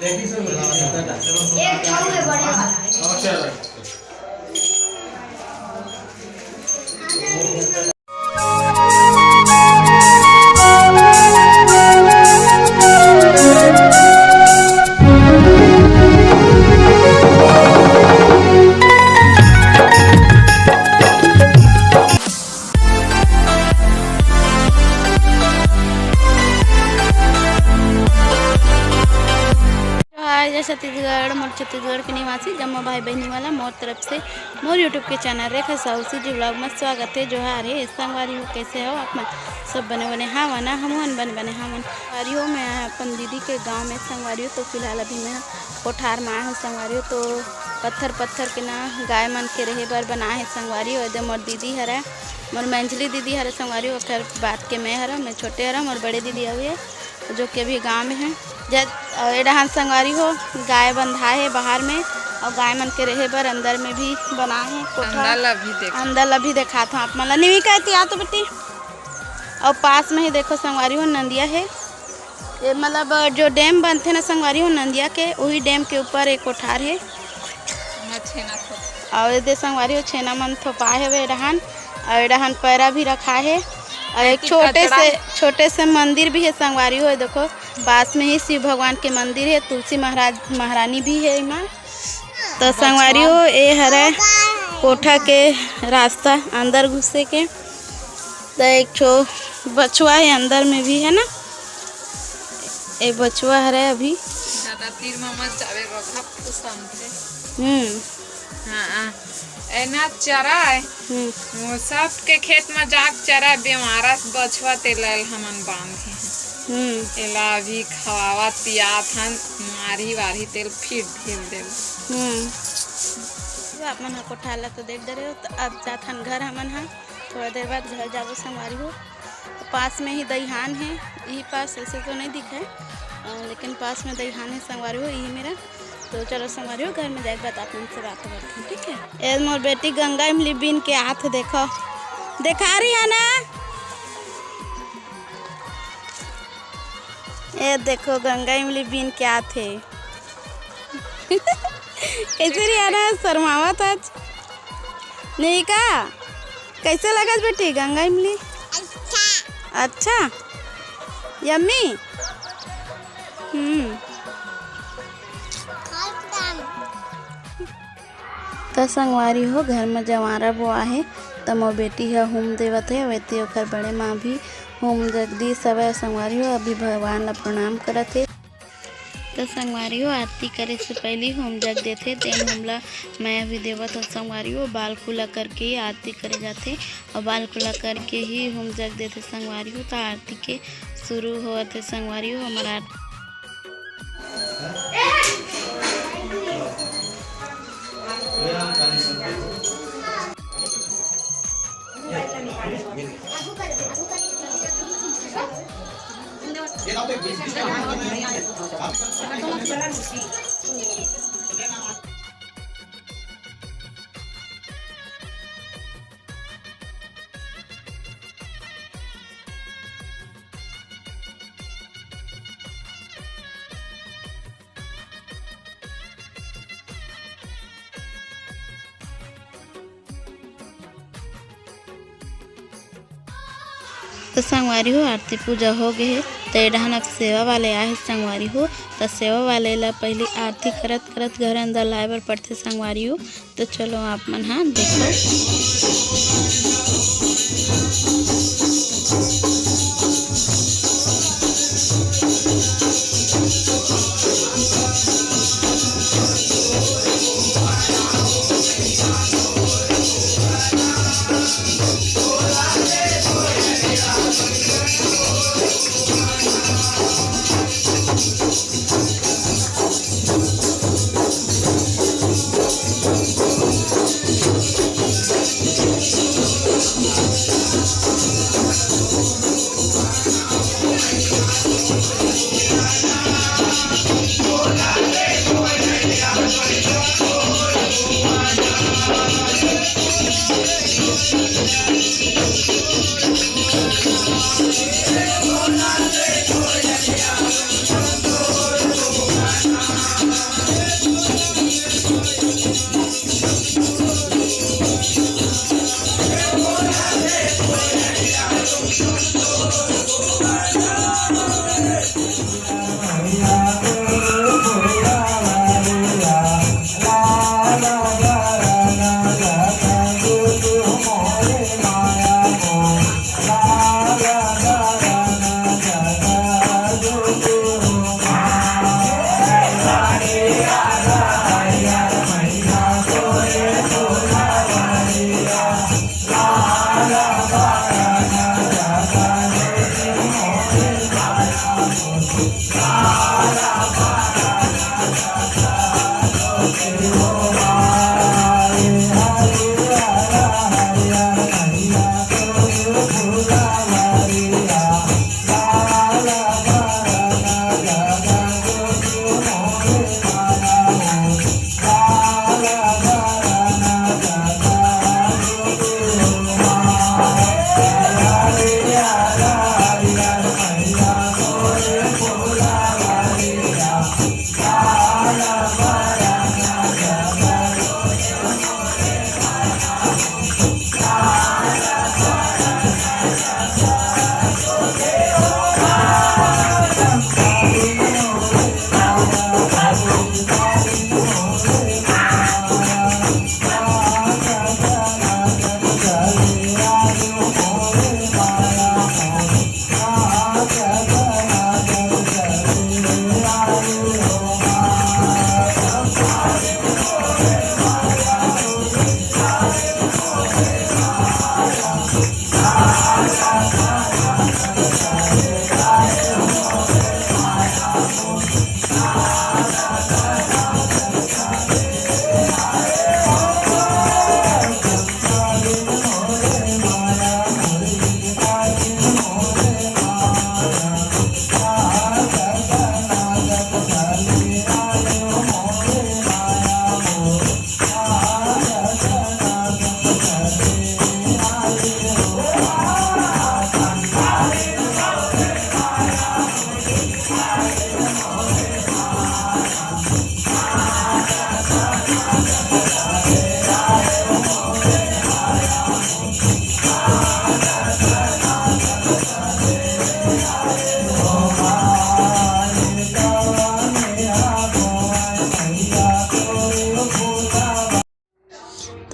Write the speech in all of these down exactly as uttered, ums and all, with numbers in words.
एक ठो है बड़े वाला। जोहार, जय छत्तीसगढ़, मोर छत्तीसगढ़ के निवासी जम्मो भाई बहिनी वाला मोर तरफ से मोर YouTube के चैनल रेखा साहू CG vlog में स्वागत है। जोहार है संगवारी हो, कैसे हो आप मन? सब बने बने हावव ना, हमहन बने बने हावन। संगवारी हो, मैं अपन दीदी के गांव में संगवारी हो, तो फिलहाल अभी मैं कोठार में आए हूँ संगवारी हो। तो पत्थर पत्थर के ना गाय मन के रहे बर बनाए हे संगवारी हो। एदे मोर दीदी हरे, मोर मंझली दीदी हरे संगवारी हो, ओकर बाद के मैं हरे, मैं छोटे हरे, मोर बड़े दीदी अउ ये जो कि अभी गांव में है। जब, अ, ए डहान संगवारी हो, गाय बंधा है बाहर में, और गाय मन के रहे बर अंदर में भी बना है कोठा। अंदर ला भी देखा। अंदर ला भी देखात हूँ आप मन ला। निमिका एती आ तो बेटी। और पास में ही देखो संगवारी हो, नंदिया है। ये मतलब, अ, जो डैम बनथे ना संगवारी हो, नंदिया के, वही डैम के ऊपर एक कोठार है। मैं छेना थोप। और एदे संगवारी हो, छेना मन थोपाए हवे ए डहान। और ए डहान पैरा भी रखा है। और एक एती छोटे कचरा। से, छोटे से मंदिर भी है संगवारी हो। देखो, पास में ही शिव भगवान के मंदिर है, तुलसी महाराज महारानी भी है इमा। तो संगवारी हो, ए हरे कोठा के रास्ता अंदर घुसे के। तो एक ठो बछवा है अंदर में भी, है ना? एक बछवा हरे अभी। ज्यादा तीर में मत जावे, रोखा फुसाम थे। हम्म। हाँ, हाँ। एना चरा है। हम्म। वो सबके खेत में जाके चरा है, बेमारा से बछवा ते लैल हमन बांधे हैं। हम्म। एला अभी खवावत पियात हन, मारी वारी तेल फिर ढील देल। हम्म। तो आप मन ह कोठा ला तो देख डरे हो, तो अब जात हन घर हमन ह। थोड़ा देर बाद घर जाबो संगवारी हो। तो पास में ही दईहान है, यही पास ऐसे तो नहीं दिखे, अ, लेकिन पास में दईहान है संगवारी हो, यही मेरा। तो चलो संगवारी हो, घर में जाके बाद आप मन से बात करते हैं, ठीक है? ए मोर बेटी गंगा इमली बीन के आत हे, देखो, देखा रही है ना? ए देखो, गंगा इमली बीन के आत हे। कैसे रियाना शर्मावत आज? नहीं का? कैसे लगत बेटी गंगा इमली? अच्छा। अच्छा? यम्मी? हम्म। त संगवारी हो, घर म जवारा बोआ हे, त मोर बेटी ह हूम देवत हे, वैती ओकर बड़े माँ भी हूम जगदीश हवय। संगवारी हो, अभी भगवान ला प्रणाम करत हे। त संगवारी हो, आरती करे से पहिली हूम जग देथे, तेन हूम ला मैं अभी देवत हव। संगवारी हो, बाल कुला करके ही आरती करे जाथे, अउ बाल कुला करके ही हूम जग देथे। संगवारी हो, त आरती के शुरू होवत हे। संगवारी हो, हमर आरती त संगवारी हो, आरती पूजा हो गे हे, त ए डहन अब सेवा वाले आए हे संगवारी हो। त सेवा वाले ला पहिली आरती करत करत घर अंदर लाए बर पड़थे संगवारी हो। त चलो आप मन हा देखो।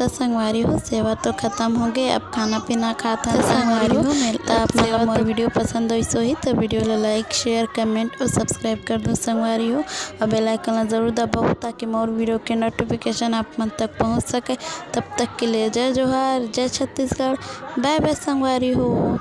त संगवारी हो, सेवा तो खतम हो गे, अब खाना पीना खात हन त संगवारी संगवारी हो। हो, त आप मन ला मोर video पसंद होइस होही त video ला like, share, comment और subscribe कर दो संगवारी हो, और bell icon ला जरूर दबाओ, ताकि मोर video के notification आप मन तक पहुंच सके। तब तक के लिए जय जोहार, जय छत्तीसगढ़, bye bye संगवारी हो।